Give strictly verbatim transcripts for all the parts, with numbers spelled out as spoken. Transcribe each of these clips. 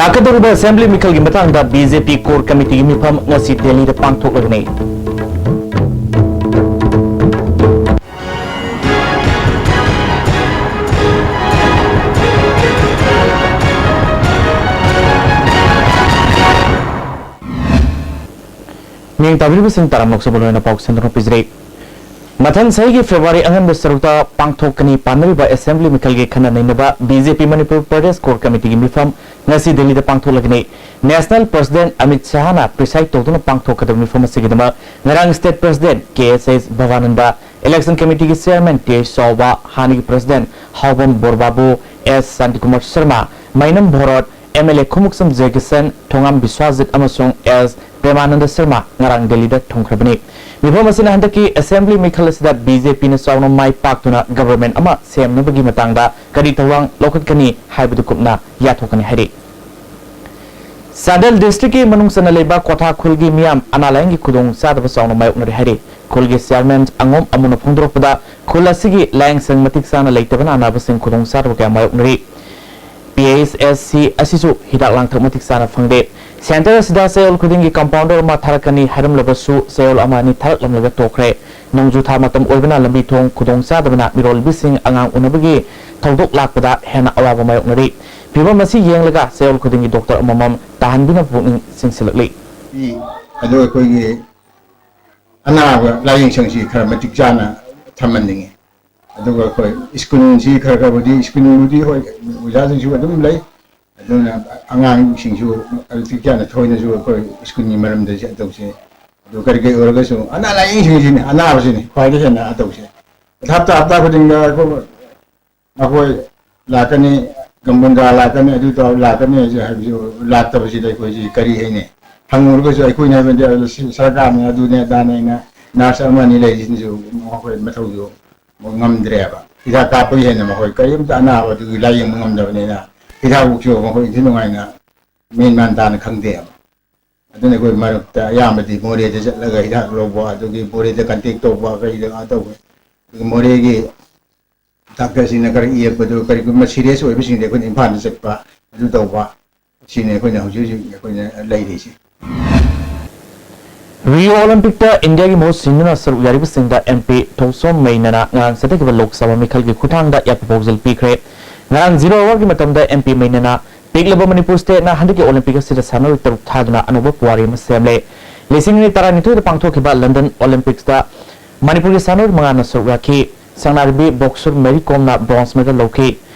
ꯂꯥꯛꯀꯗꯧꯔꯤꯕ ꯑꯦꯁꯦꯝꯕ꯭ꯂꯤ ꯃꯤꯈꯜꯒꯤ ꯃꯇꯥꯡꯗ ꯕꯤ ꯖꯦ ꯄꯤ ꯀꯣꯔ ꯀꯃꯤꯇꯤꯒꯤ ꯃꯤꯐꯝ ꯉꯁꯤ ꯗꯦꯜꯂꯤꯗ ꯄꯥꯡꯊꯣꯛꯂꯒꯅꯤ꯫ ꯅꯤꯡꯇꯝꯕꯤꯔꯤꯕꯁꯤꯡ ꯇꯔꯥꯝꯅ ꯑꯣꯛꯆꯕ ꯂꯣꯏꯅ ꯄꯥꯎ ꯁꯟꯗꯣꯛꯅ ꯄꯤꯖꯔꯤ꯫ ꯃꯊꯪ ꯆꯍꯤꯒꯤ ꯐꯦꯕ꯭ꯔꯨꯋꯥꯔꯤ ꯑꯉꯟꯕ ꯁꯔꯨꯛꯇ ꯄꯥꯡꯊꯣꯛꯀꯅꯤ ꯄꯥꯟꯅꯔꯤꯕ ꯑꯦꯁꯦꯝꯕ꯭ꯂꯤ ꯃꯤꯈꯜꯒꯤ ꯈꯟꯅ ꯅꯩꯅꯕ B J P Manipur Pradesh core ꯀꯃꯤꯇꯤꯒꯤ ꯃꯤꯐꯝ ꯉꯁꯤ ꯗꯦꯜꯂꯤꯗ ꯄꯥꯡꯊꯣꯛꯂꯒꯅꯤ꯫ ꯅꯦꯁꯅꯦꯜ ꯄ꯭ꯔꯁꯤꯗꯦꯟꯠ ꯑꯃꯤꯠ ꯁꯍꯥꯅ ꯄ꯭ꯔꯤꯁꯥꯏꯗ ꯇꯧꯗꯨꯅ ꯄꯥꯡꯊꯣꯛꯀꯗꯕ ꯃꯤꯐꯝ ꯑꯁꯤꯒꯤꯗꯃꯛ ꯉꯔꯥꯡ state president K S S Bhabananda, election ꯀꯃꯤꯇꯤꯒꯤ ꯆꯤꯌꯔꯃꯦꯟ ꯇꯤ ꯑꯩꯆ ꯆꯥꯎꯕ, ꯍꯥꯟꯅꯒꯤ president Haobam Borbabu, S Shantikumar Sharma, Meinam Bhorot, M L A Khumukcham Jayakishan, Thongam Biswajit ꯑꯃꯁꯨꯡ ꯑꯦꯁ ꯄ꯭ꯔꯦꯃꯥꯅꯟꯗ ꯁꯔꯃ ꯉꯔꯥꯡ ꯗꯦꯜꯂꯤꯗ ꯊꯨꯡꯈ꯭ꯔꯕꯅꯤ꯫ ꯃꯤꯐꯝ ꯑꯁꯤꯅ ꯍꯟꯗꯛꯀꯤ ꯑꯦꯁꯦꯝꯕ꯭ꯂꯤ ꯃꯤꯈꯜ ꯑꯁꯤꯗ ꯕꯤ ꯖꯦ ꯄꯤꯅ ꯆꯥꯎꯅ ꯃꯥꯏ ꯄꯥꯛꯇꯨꯅ ꯒꯚꯔꯟꯃꯦꯟꯠ ꯑꯃ ꯁꯦꯝꯅꯕꯒꯤ ꯃꯇꯥꯡꯗ ꯀꯔꯤ ꯊꯧꯔꯥꯡ ꯂꯧꯈꯠꯀꯅꯤ ꯍꯥꯏꯕꯗꯨ ꯀꯨꯞꯅ ꯌꯥꯊꯣꯛꯀꯅꯤ ꯍꯥꯏꯔꯤ꯫ ꯆꯥꯟꯗꯦꯜ ꯗꯤꯁꯇ꯭ꯔꯤꯛꯀꯤ ꯃꯅꯨꯡ ꯆꯟꯅ ꯂꯩꯕ ꯀ꯭ꯋꯥꯊꯥ ꯈꯨꯜꯒꯤ ꯃꯤꯌꯥꯝ ꯑꯅꯥ ꯂꯥꯌꯦꯡꯒꯤ ꯈꯨꯗꯣꯡ ꯆꯥꯗꯕ ꯆꯥꯎꯅ ꯃꯥꯌꯣꯛꯅꯔꯤ ꯍꯥꯏꯔꯤ꯫ ꯈꯨꯜꯒꯤ ꯆꯤꯌꯔꯃꯦꯟ ꯑꯉꯣꯝ ꯑꯃꯨꯅ ꯐꯣꯡꯗꯣꯔꯛꯄꯗ, ꯈꯨꯜ ꯑꯁꯤꯒꯤ ꯂꯥꯌꯦꯡ ꯁꯪ ꯃꯇꯤꯛ ꯆꯥꯅ ꯂꯩꯇꯕꯅ ꯑꯅꯥꯕꯁꯤꯡ ꯈꯨꯗꯣꯡ ꯆꯥꯗꯕ ꯀꯌꯥ ꯃꯥꯌꯣꯛꯅꯔꯤ꯫ ꯄꯤ ꯑꯩꯆ ꯑꯦꯁ ꯁꯤ ꯑꯁꯤꯁꯨ ꯍꯤꯗꯥꯛ ꯂꯥꯡꯊꯛ ꯃꯇꯤꯛ ꯆꯥꯅ ꯐꯪꯗꯦ꯫ ꯁꯦꯟꯇꯔ ꯑꯁꯤꯗ ꯆꯌꯣꯜ ꯈꯨꯗꯤꯡꯒꯤ ꯀꯝꯄꯥꯎꯟꯗꯔ ꯑꯃ ꯊꯥꯔꯛꯀꯅꯤ ꯍꯥꯏꯔꯝꯂꯕꯁꯨ, ꯆꯌꯣꯜ ꯑꯃ ꯑꯅꯤ ꯊꯥꯔꯛꯂꯝꯂꯒ ꯇꯣꯛꯈ꯭ꯔꯦ꯫ ꯅꯣꯡꯖꯨ ꯊꯥ ꯃꯇꯝ ꯑꯣꯏꯕꯅ ꯂꯝꯕꯤ ꯊꯣꯡ ꯈꯨꯗꯣꯡ ꯆꯥꯗꯕꯅ ꯃꯤꯔꯣꯜꯕꯤꯁꯤꯡ ꯑꯉꯥꯡ ꯎꯅꯕꯒꯤ ꯊꯧꯗꯣꯛ ꯂꯥꯛꯄꯗ ꯍꯦꯟꯅ ꯑꯋꯥꯕ ꯃꯥꯌꯣꯛꯅꯔꯤ꯫ ꯐꯤꯚꯝ ꯑꯁꯤ ꯌꯦꯡꯂꯒ ꯆꯌꯣꯜ ꯈꯨꯗꯤꯡꯒꯤ ꯗꯣꯛꯇꯔ ꯑꯃꯃꯝ ꯇꯥꯍꯟꯕꯤꯅꯕ ꯄꯨꯛꯅꯤꯡ ꯆꯤꯡꯁꯤꯜꯂꯛꯂꯤ꯫ ꯑꯗꯣ ꯑꯩꯈꯣꯏꯒꯤ ꯑꯅꯥꯕ ꯂꯥꯌꯦꯡ ꯁꯪꯁꯤ ꯈꯔ ꯃꯇꯤꯛ ꯆꯥꯅ ꯊꯝꯍꯟꯅꯤꯡꯉꯤ꯫ ꯑꯗꯨꯒ ꯑꯩꯈꯣꯏ ꯁ꯭ꯀꯨꯜꯁꯤ ꯈꯔ ꯈꯔꯕꯨꯗꯤ, ꯁ꯭ꯀꯨꯜꯕꯨꯗꯤ ꯍꯣꯏ, ꯑꯣꯖꯥꯁꯤꯡꯁꯨ ꯑꯗꯨꯝ ꯂꯩ꯫ ꯑꯗꯨꯅ ꯑꯉꯥꯡꯁꯤꯡꯁꯨ ꯃꯇꯤꯛ ꯆꯥꯅ ꯊꯣꯏꯅꯁꯨ ꯑꯩꯈꯣꯏ ꯁ꯭ꯀꯨꯜꯒꯤ ꯃꯔꯝꯗ ꯇꯧꯁꯦ꯫ ꯑꯗꯨ ꯀꯔꯤ ꯀꯔꯤ ꯑꯣꯏꯔꯒꯁꯨ ꯑꯅꯥ ꯂꯥꯌꯦꯡꯁꯤꯡꯁꯤꯅꯤ, ꯑꯅꯥꯕꯁꯤꯅꯤ ꯈ꯭ꯋꯥꯏꯗꯒꯤ ꯍꯦꯟꯅ ꯇꯧꯁꯦ꯫ ꯍꯞꯇꯥ ꯍꯞꯇꯥ ꯈꯨꯗꯤꯡꯗ ꯑꯩꯈꯣꯏ ꯃꯈꯣꯏ ꯂꯥꯛꯀꯅꯤ, ꯒꯝꯕꯨꯟꯗ꯭ꯔꯥ ꯂꯥꯛꯀꯅꯤ, ꯑꯗꯨ ꯇꯧ ꯂꯥꯛꯀꯅꯤ ꯍꯥꯏꯁꯦ, ꯍꯥꯏꯕꯁꯨ ꯂꯥꯛꯇꯕꯁꯤꯗ ꯑꯩꯈꯣꯏꯁꯤ ꯀꯔꯤ ꯍꯥꯏꯅꯤ? ꯍꯪꯉꯨꯔꯒꯁꯨ ꯑꯩꯈꯣꯏꯅ ꯍꯥꯏꯕꯗꯤ ꯁꯤ ꯁꯔꯀꯥꯔꯅ ꯑꯗꯨꯅꯦ ꯑꯗꯥꯅꯦ ꯍꯥꯏꯅ ꯅꯔꯁ ꯑꯃ ꯑꯅꯤ ꯂꯩꯔꯤꯁꯤꯅꯁꯨ ꯃꯈꯣꯏ ꯃꯊꯧꯁꯨ ꯉꯝꯗ꯭ꯔꯦꯕ꯫ ꯍꯤꯗꯥꯛ ꯀꯥꯞꯄꯒꯤ ꯍꯦꯟꯅ ꯃꯈꯣꯏ ꯀꯔꯤꯝꯇ ꯑꯅꯥꯕꯗꯨꯒꯤ ꯂꯥꯌꯦꯡꯕ ꯉꯝꯗꯕꯅꯤꯅ ꯍꯤꯗꯥꯛ ꯂꯧꯊꯣꯛꯑꯒ ꯃꯈꯣꯏ ꯏꯟꯊꯤ ꯅꯨꯡꯉꯥꯏꯅ ꯃꯦꯟ ꯃꯥꯟ ꯇꯥꯅ ꯈꯪꯗꯦꯕ꯫ ꯑꯗꯨꯅ ꯑꯩꯈꯣꯏ ꯃꯔꯛꯇ ꯑꯌꯥꯝꯕꯗꯤ ꯃꯣꯔꯦꯗ ꯆꯠꯂꯒ ꯍꯤꯗꯥꯛ ꯂꯧꯕ, ꯑꯗꯨꯒꯤ ꯃꯣꯔꯦꯗ ꯀꯟꯇꯦꯛ ꯇꯧꯕ, ꯀꯩꯗ ꯇꯧꯕ꯫ ꯑꯗꯨꯒ ꯃꯣꯔꯦꯒꯤ ꯗꯥꯛꯇꯔꯁꯤꯡꯅ ꯈꯔ ꯌꯦꯛꯄꯗꯨ ꯀꯔꯤꯒꯨꯝꯕ ꯁꯤꯔꯤꯌꯁ ꯑꯣꯏꯕꯁꯤꯡꯗꯤ ꯑꯩꯈꯣꯏꯅ ꯏꯝꯐꯥꯜꯗ ꯆꯠꯄ, ꯑꯗꯨ ꯇꯧꯕ꯫ ꯁꯤꯅꯤ ꯑꯩꯈꯣꯏꯅ ꯍꯧꯖꯤꯛ ꯍꯧꯖꯤꯛ ꯑꯩꯈꯣꯏꯅ ꯂꯩꯔꯤꯁꯤ꯫ ꯔꯤꯑꯣ ꯑꯣꯂꯤꯝꯄꯤꯛꯇ ꯏꯟꯗꯤꯌꯥꯒꯤ ꯃꯍꯨꯠ ꯁꯤꯟꯗꯨꯅ ꯁꯔꯨꯛ ꯌꯥꯔꯤꯕꯁꯤꯡꯗ ꯑꯦꯝ ꯄꯤ ꯊꯣꯡꯁꯣꯝ ꯃꯩꯅꯅ ꯉꯔꯥꯡ ꯆꯠꯊꯈꯤꯕ ꯂꯣꯛ ꯁꯚꯥ ꯃꯤꯈꯜꯒꯤ ꯈꯨꯠꯊꯥꯡꯗ ꯌꯥꯏꯐ ꯄꯥꯎꯖꯦꯜ ꯄꯤꯈ꯭ꯔꯦ꯫ ꯉꯔꯥꯡ ꯖꯤꯔꯣ ꯑꯋꯥꯔꯒꯤ ꯃꯇꯝꯗ ꯑꯦꯝ ꯄꯤ ꯃꯩꯅꯅ ꯄꯤꯛꯂꯕ ꯃꯅꯤꯄꯨꯔ ꯁ꯭ꯇꯦꯠꯅ ꯍꯟꯗꯛꯀꯤ ꯑꯣꯂꯤꯝꯄꯤꯛ ꯑꯁꯤꯗ ꯁꯥꯟꯅꯔꯣꯏ ꯇꯔꯨꯛ ꯊꯥꯗꯨꯅ ꯑꯅꯧꯕ ꯄꯨꯋꯥꯔꯤ ꯑꯃ ꯁꯦꯝꯂꯦ꯫ ꯂꯤꯁꯤꯡ ꯑꯅꯤ ꯇꯔꯥꯅꯤꯊꯣꯏꯗ ꯄꯥꯡꯊꯣꯛꯈꯤꯕ ꯂꯟꯗꯟ ꯑꯣꯂꯤꯝꯄꯤꯛꯁꯇ ꯃꯅꯤꯄꯨꯔꯒꯤ ꯁꯥꯟꯅꯔꯣꯏ ꯃꯉꯥꯅ ꯁꯔꯨꯛ ꯌꯥꯈꯤ꯫ ꯁꯪꯅꯥꯔꯤꯕꯤ ꯕꯣꯛꯁꯔ ꯃꯦꯔꯤ ꯀꯣꯝꯅ ꯕ꯭ꯔꯣꯟꯖ ꯃꯦꯗꯜ ꯂꯧꯈꯤ꯫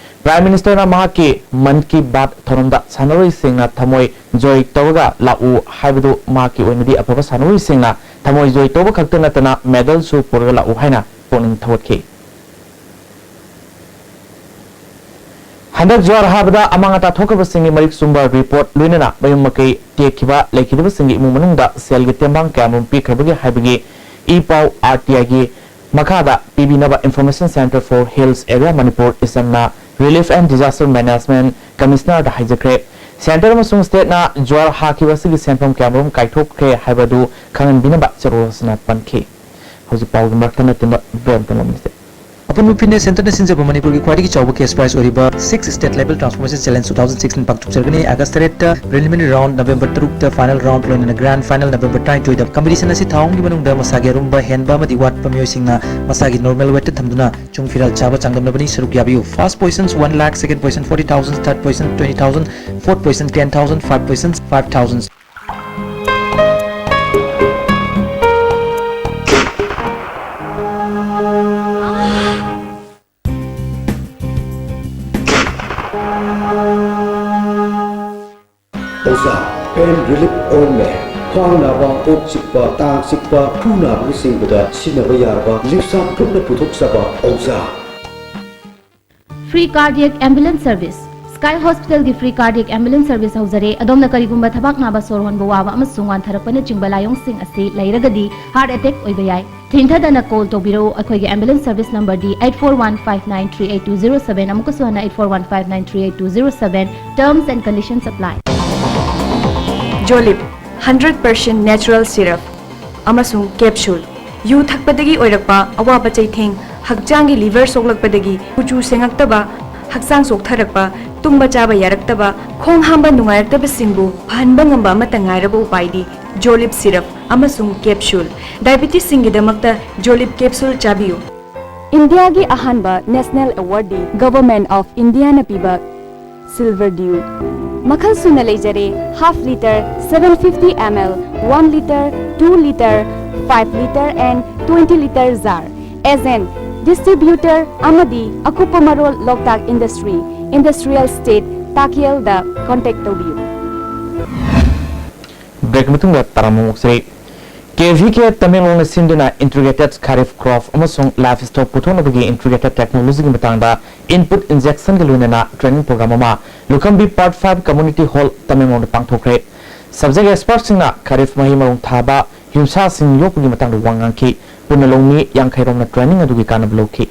ꯄ꯭ꯔꯥꯏꯝ ꯃꯤꯅꯤꯁꯇꯔꯅ ꯃꯍꯥꯛꯀꯤ ꯃꯟ ꯀꯤ ꯕꯥꯠ ꯊꯧꯔꯝꯗ ꯁꯥꯟꯅꯔꯣꯏꯁꯤꯡꯅ ꯊꯃꯣꯏ ꯖꯣꯏ ꯇꯧꯔꯒ ꯂꯥꯛꯎ ꯍꯥꯏꯕꯗꯨ ꯃꯍꯥꯛꯀꯤ ꯑꯣꯏꯅꯗꯤ ꯑꯐꯕ ꯁꯥꯟꯅꯔꯣꯏꯁꯤꯡꯅ ꯊꯃꯣꯏ ꯖꯣꯏ ꯇꯧꯕ ꯈꯛꯇ ꯅꯠꯇꯅ ꯃꯦꯗꯜꯁꯨ ꯄꯨꯔꯒ ꯂꯥꯛꯎ ꯍꯥꯏꯅ ꯄꯨꯛꯅꯤꯡ ꯊꯧꯒꯠꯈꯤ꯫ ꯍꯟꯗꯛ ꯖꯨꯋꯥꯔ ꯍꯥꯕꯗ ꯑꯃꯥꯡ ꯑꯇꯥ ꯊꯣꯛꯈ꯭ꯔꯕꯁꯤꯡꯒꯤ ꯃꯔꯤꯛ ꯆꯨꯝꯕ ꯔꯤꯄꯣꯔꯠ ꯂꯣꯏꯅꯅ ꯃꯌꯨꯝ ꯃꯀꯩ ꯇꯦꯛꯈꯤꯕ ꯂꯩꯈꯤꯗꯕꯁꯤꯡꯒꯤ ꯏꯃꯨꯡ ꯃꯅꯨꯡꯗ ꯁꯦꯜꯒꯤ ꯇꯦꯡꯕꯥꯡ ꯀꯌꯥꯃꯔꯨꯝ ꯄꯤꯈ꯭ꯔꯕꯒꯦ ꯍꯥꯏꯕꯒꯤ ꯏ ꯄꯥꯎ ꯑꯥꯔ ꯇꯤ ꯑꯥꯏꯒꯤ ꯃꯈꯥꯗ ꯄꯤꯕꯤꯅꯕ Information Centre for Hills Area Manipur, ꯏꯁꯝꯅ Relief and Disaster Management Commissionerꯗ ꯍꯥꯏꯖꯈ꯭ꯔꯦ꯫ ꯁꯦꯟꯇꯔ ꯑꯃꯁꯨꯡ ꯁ꯭ꯇꯦꯠꯅ ꯖ꯭ꯋꯥꯔ ꯍꯥꯈꯤꯕ ꯑꯁꯤꯒꯤ ꯁꯦꯟꯐꯝ ꯀꯌꯥꯃꯔꯨꯝ ꯀꯥꯏꯊꯣꯛꯈ꯭ꯔꯦ ꯍꯥꯏꯕꯗꯨ ꯈꯪꯍꯟꯕꯤꯅꯕ ꯆꯦꯔꯣꯜ ꯑꯁꯤꯅ ꯄꯟꯈꯤ꯫ ꯍꯧꯖꯤꯛ ꯄꯥꯎꯒꯤ ꯃꯔꯛꯇ ꯅꯠꯇꯅ ꯕ꯭ꯔꯦꯛ ꯑꯃꯇ ꯂꯧꯃꯤꯟꯅꯁꯦ꯫ ꯑꯄꯨꯟꯕ ꯐꯤꯠꯅꯦꯁ ꯁꯦꯟꯇꯔꯅ ꯁꯤꯟꯖꯕ ꯃꯅꯤꯄꯨꯔꯒꯤ ꯈ꯭ꯋꯥꯏꯗꯒꯤ ꯆꯥꯎꯕ ꯀꯦꯁ ꯄ꯭ꯔꯥꯏꯖ ꯑꯣꯏꯔꯤꯕ Six State Level Transformation Challenge two thousand sixteen ꯄꯥꯡꯊꯣꯛꯆꯔꯒꯅꯤ꯫ ꯑꯥꯒꯁ ꯇꯔꯦꯠꯇ ꯄ꯭ꯔꯤꯂꯤꯃꯤꯅꯔꯤ ꯔꯥꯎꯟꯗ, ꯅꯕꯦꯝꯕꯔ ꯇꯔꯨꯛꯇ ꯐꯥꯏꯅꯦꯜ ꯔꯥꯎꯟꯗ, ꯂꯣꯏꯅꯅ ꯒ꯭ꯔꯥꯟꯗ ꯐꯥꯏꯅꯦꯜ ꯅꯕꯦꯝꯕꯔ ꯇꯔꯥꯅꯤꯊꯣꯏꯗ꯫ ꯀꯝꯄꯤꯇꯤꯁꯟ ꯑꯁꯤ ꯊꯥ ꯑꯍꯨꯝꯒꯤ ꯃꯅꯨꯡꯗ ꯃꯁꯥꯒꯤ ꯑꯔꯨꯝꯕ ꯍꯦꯟꯕ ꯑꯃꯗꯤ ꯋꯥꯠꯄ ꯃꯤꯑꯣꯏꯁꯤꯡꯅ ꯃꯁꯥꯒꯤ ꯅꯣꯔꯃꯦꯜ ꯋꯦꯠꯇ ꯊꯝꯗꯨꯅ ꯆꯨꯡ ꯐꯤꯔꯥꯜ ꯆꯥꯕ ꯆꯥꯡꯗꯝꯅꯕꯅꯤ꯫ ꯁꯔꯨꯛ ꯌꯥꯕꯤꯌꯨ꯫ First position one lakh, second position forty thousand, third position twenty thousand, fourth position ten thousand, five position five thousand꯫ ꯑꯣꯖꯥ, pain relief ointment꯫ ꯈ꯭ꯋꯥꯡ ꯅꯥꯕ, ꯀꯣꯛ ꯆꯤꯛꯄ, ꯇꯥꯡ ꯆꯤꯛꯄ, ꯈꯨ ꯅꯥꯕꯅꯆꯤꯡꯕꯗ ꯁꯤꯖꯤꯟꯅꯕ ꯌꯥꯔꯕ ꯂꯤꯞꯁꯥ ꯒ꯭ꯔꯨꯞꯅ ꯄꯨꯊꯣꯛꯆꯕ ꯑꯣꯖꯥ꯫ Free Cardiac Ambulance Service꯫ Sky Hospitalꯒꯤ Free Cardiac Ambulance Service ꯍꯧꯖꯔꯦ꯫ ꯑꯗꯣꯝꯅ ꯀꯔꯤꯒꯨꯝꯕ ꯊꯕꯥꯛ ꯅꯥꯕ, ꯁꯣꯔ ꯍꯣꯟꯕ ꯋꯥꯕ ꯑꯃꯁꯨꯡ ꯋꯥꯟꯊꯔꯛꯄꯅꯆꯤꯡꯕ ꯂꯥꯏꯑꯣꯡꯁꯤꯡ ꯑꯁꯤ ꯂꯩꯔꯒꯗꯤ heart attack ꯑꯣꯏꯕ ꯌꯥꯏ꯫ ꯊꯦꯡꯊꯗꯅ call ꯇꯧꯕꯤꯔꯛꯎ꯫ ꯑꯩꯈꯣꯏꯒꯤ ambulance service numberꯗꯤ eight four one five nine three eight two zero seven, ꯑꯃꯨꯛꯀꯁꯨ ꯍꯟꯅ eight four one five nine three eight two zero seven꯫ Terms and conditions apply꯫ ꯖꯣꯂꯤꯞ ꯍꯟꯗ꯭ꯔꯦꯠ ꯄꯥꯔꯁꯦꯟ natural syrup ꯑꯃꯁꯨꯡ capsule꯫ ꯌꯨ ꯊꯛꯄꯗꯒꯤ ꯑꯣꯏꯔꯛꯄ ꯑꯋꯥꯕ ꯆꯩꯊꯦꯡ, ꯍꯛꯆꯥꯡꯒꯤ liver ꯁꯣꯛꯂꯛꯄꯗꯒꯤ ꯀꯨꯆꯨ ꯁꯦꯡꯉꯛꯇꯕ, ꯍꯛꯆꯥꯡ ꯆꯣꯛꯊꯔꯛꯄ, ꯇꯨꯝꯕ ꯆꯥꯕ ꯌꯥꯔꯛꯇꯕ, ꯈꯣꯡ ꯍꯥꯝꯕ ꯅꯨꯡꯉꯥꯏꯔꯛꯇꯕꯁꯤꯡꯕꯨ ꯐꯍꯟꯕ ꯉꯝꯕ ꯑꯃꯠꯇ ꯉꯥꯏꯔꯕ ꯎꯄꯥꯏꯗꯤ ꯖꯣꯂꯤꯞ ꯁꯤꯔꯞ ꯑꯃꯁꯨꯡ ꯀꯦꯞꯁꯨꯜ꯫ ꯗꯥꯏꯕꯤꯇꯤꯁꯁꯤꯡꯒꯤꯗꯃꯛꯇ ꯖꯣꯂꯤꯞ ꯀꯦꯞꯁꯨꯜ ꯆꯥꯕꯤꯌꯨ꯫ ꯏꯟꯗꯤꯌꯥꯒꯤ ꯑꯍꯥꯟꯕ ꯅꯦꯁꯅꯦꯜ ꯑꯦꯋꯥꯔꯗꯤ ꯒꯚꯔꯟꯃꯦꯟꯠ ꯑꯣꯐ ꯏꯟꯗꯤꯌꯥꯅ ꯄꯤꯕ ꯁꯤꯜꯚꯔ ꯗ꯭ꯌꯨ꯫ ꯃꯈꯜ ꯁꯨꯅ ꯂꯩꯖꯔꯦ: half litre, seven fifty ml, one litre, two litre, five litre and twenty litre jar꯫ Agent, distributor ꯑꯃꯗꯤ ꯑꯀꯨꯞꯄ ꯃꯔꯣꯜ ꯂꯣꯛꯇꯥꯛ ꯏꯟꯗꯁꯇ꯭ꯔꯤ, ꯏꯟꯗꯁꯇ꯭ꯔꯤꯌꯦꯜ ꯁ꯭ꯇꯦꯠ, ꯇꯥꯀꯦꯜꯗ ꯀꯣꯟꯇꯦꯛ ꯇꯧꯕꯤꯌꯨ꯫ ꯕ꯭ꯔꯦꯛ ꯃꯇꯨꯡꯗ ꯇꯔꯥꯝꯅ ꯑꯣꯛꯆꯔꯤ꯫ ꯀꯦ ꯚꯤ ꯀꯦ ꯇꯃꯦꯡꯂꯣꯡꯅ ꯁꯤꯟꯗꯨꯅ ꯏꯟꯇꯤꯒ꯭ꯔꯦꯇꯦꯗ ꯈꯥꯔꯤꯐ ꯀ꯭ꯔꯣꯞ ꯑꯃꯁꯨꯡ ꯂꯥꯏꯐ ꯁ꯭ꯇꯣꯛ ꯄꯨꯊꯣꯛꯅꯕꯒꯤ ꯏꯟꯇꯤꯒ꯭ꯔꯦꯇꯦꯗ ꯇꯦꯛꯅꯣꯂꯣꯖꯤꯒꯤ ꯃꯇꯥꯡꯗ ꯏꯟꯄꯨꯠ ꯏꯟꯖꯦꯛꯁꯟꯒ ꯂꯣꯏꯅꯅ ꯇ꯭ꯔꯦꯅꯤꯡ ꯄ꯭ꯔꯣꯒ꯭ꯔꯥꯝ ꯑꯃ ꯂꯨꯈꯝꯕꯤ ꯄꯥꯔꯠ ꯐꯥꯏꯚ ꯀꯝꯃ꯭ꯌꯨꯅꯤꯇꯤ ꯍꯣꯜ ꯇꯃꯦꯡꯂꯣꯡꯗ ꯄꯥꯡꯊꯣꯛꯈ꯭ꯔꯦ꯫ ꯁꯕꯖꯦꯛ ꯑꯦꯛꯁꯄꯔꯠꯁꯤꯡꯅ ꯈꯥꯔꯤꯐ ꯃꯍꯩ ꯃꯔꯣꯡ ꯊꯥꯕ, ꯌꯨꯝꯁꯥꯁꯤꯡ ꯌꯣꯛꯄꯒꯤ ꯃꯇꯥꯡꯗ ꯋꯥ ꯉꯥꯡꯈꯤ꯫ ꯄꯨꯟꯅ ꯂꯧꯃꯤ ꯌꯥꯡꯈꯩ ꯔꯣꯝꯅ ꯇ꯭ꯔꯦꯅꯤꯡ ꯑꯗꯨꯒꯤ ꯀꯥꯟꯅꯕ ꯂꯧꯈꯤ꯫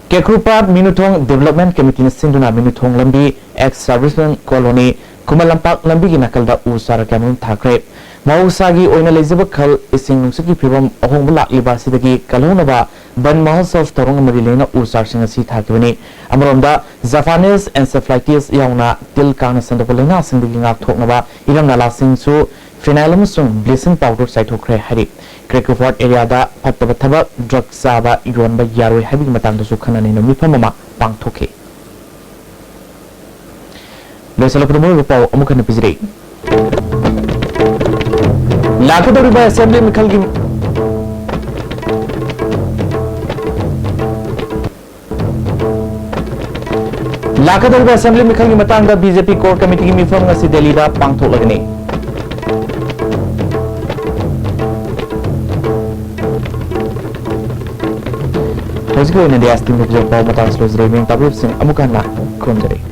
ꯀꯦꯀ꯭ꯔꯨꯄꯥꯠ ꯃꯤꯅꯨꯊꯣꯡ ꯗꯤꯕꯦꯂꯞꯃꯦꯟꯠ ꯀꯃꯤꯇꯤꯅ ꯁꯤꯟꯗꯨꯅ ꯃꯤꯅꯨꯊꯣꯡ ꯂꯝꯕꯤ, X servicemen colony, Khuman Lampak ꯂꯝꯕꯤꯒꯤ ꯅꯥꯀꯜꯗ ꯎ ꯆꯥꯔ ꯀꯌꯥꯃꯔꯨꯝ ꯊꯥꯈ꯭ꯔꯦ꯫ ꯃꯍꯧꯁꯥꯒꯤ ꯑꯣꯏꯅ ꯂꯩꯖꯕ ꯈꯜ, ꯏꯁꯤꯡ ꯅꯨꯡꯁꯤꯠꯀꯤ ꯐꯤꯕꯝ ꯑꯍꯣꯡꯕ ꯂꯥꯛꯂꯤꯕ ꯑꯁꯤꯗꯒꯤ ꯀꯜꯍꯧꯅꯕ ꯕꯟ ꯃꯍꯣꯠꯁꯕ ꯊꯧꯔꯝꯒ ꯃꯔꯤ ꯂꯩꯅ ꯎ ꯆꯥꯔꯁꯤꯡ ꯑꯁꯤ ꯊꯥꯈꯤꯕꯅꯤ꯫ ꯑꯃꯔꯣꯝꯗ, ꯖꯄꯥꯅꯤꯁ ꯑꯦꯟꯁꯦꯐ꯭ꯂꯥꯏꯇꯤꯁ ꯌꯥꯎꯅ ꯇꯤꯜ ꯀꯥꯡꯅ ꯁꯟꯗꯣꯛꯄ ꯂꯥꯏꯅꯥꯁꯤꯡꯗꯒꯤ ꯉꯥꯛꯊꯣꯛꯅꯕ ꯏꯔꯝ ꯅꯂꯥꯁꯤꯡꯁꯨ ꯐꯤꯅꯥꯏꯜ ꯑꯃꯁꯨꯡ ꯕ꯭ꯂꯤꯆꯤꯡ ꯄꯥꯎꯗꯔ ꯆꯥꯏꯊꯣꯛꯈ꯭ꯔꯦ ꯍꯥꯏꯔꯤ꯫ ꯀ꯭ꯔꯦꯀꯨꯐꯣꯔꯠ ꯑꯦꯔꯤꯌꯥꯗ ꯐꯠꯇꯕ ꯊꯕꯛ, ꯗ꯭ꯔꯒ ꯆꯥꯕ, ꯌꯣꯟꯕ ꯌꯥꯔꯣꯏ ꯍꯥꯏꯕꯒꯤ ꯃꯇꯥꯡꯗꯁꯨ ꯈꯟꯅ ꯅꯩꯅꯕ ꯃꯤꯐꯝ ꯑꯃ ꯄꯥꯡꯊꯣꯛꯈꯤ꯫ ꯂꯣꯏꯁꯤꯜꯂꯛꯄꯗ ꯃꯔꯨꯑꯣꯏꯕ ꯄꯥꯎ ꯑꯃꯨꯛ ꯍꯟꯅ ꯄꯤꯖꯔꯤ꯫ ꯂꯥꯛꯀꯗꯧꯔꯤꯕ ꯑꯦꯁꯦꯝꯕ꯭ꯂꯤ ꯃꯤꯈꯜꯒꯤ ꯂꯥꯛꯀꯗꯧꯔꯤꯕ ꯑꯦꯁꯦꯝꯕ꯭ꯂꯤ ꯃꯤꯈꯜꯒꯤ ꯃꯇꯥꯡꯗ ꯕꯤ ꯖꯦ ꯄꯤ ꯀꯣꯔ ꯀꯃꯤꯇꯤꯒꯤ ꯃꯤꯐꯝ ꯉꯁꯤ ꯗꯦꯜꯂꯤꯗ ꯄꯥꯡꯊꯣꯛꯂꯒꯅꯤ꯫ ꯍꯧꯖꯤꯛꯀꯤ ꯑꯣꯏꯅꯗꯤ ꯑꯦꯁ ꯇꯤ ꯅ꯭ꯌꯨꯁ ꯄꯥꯎ ꯃꯇꯥꯡ ꯑꯁꯤ ꯂꯣꯏꯖꯔꯦ꯫ ꯃꯤꯡ ꯇꯥꯕꯤꯕꯁꯤꯡ ꯑꯃꯨꯛ ꯍꯟꯅ ꯈꯨꯔꯨꯝꯖꯔꯤ꯫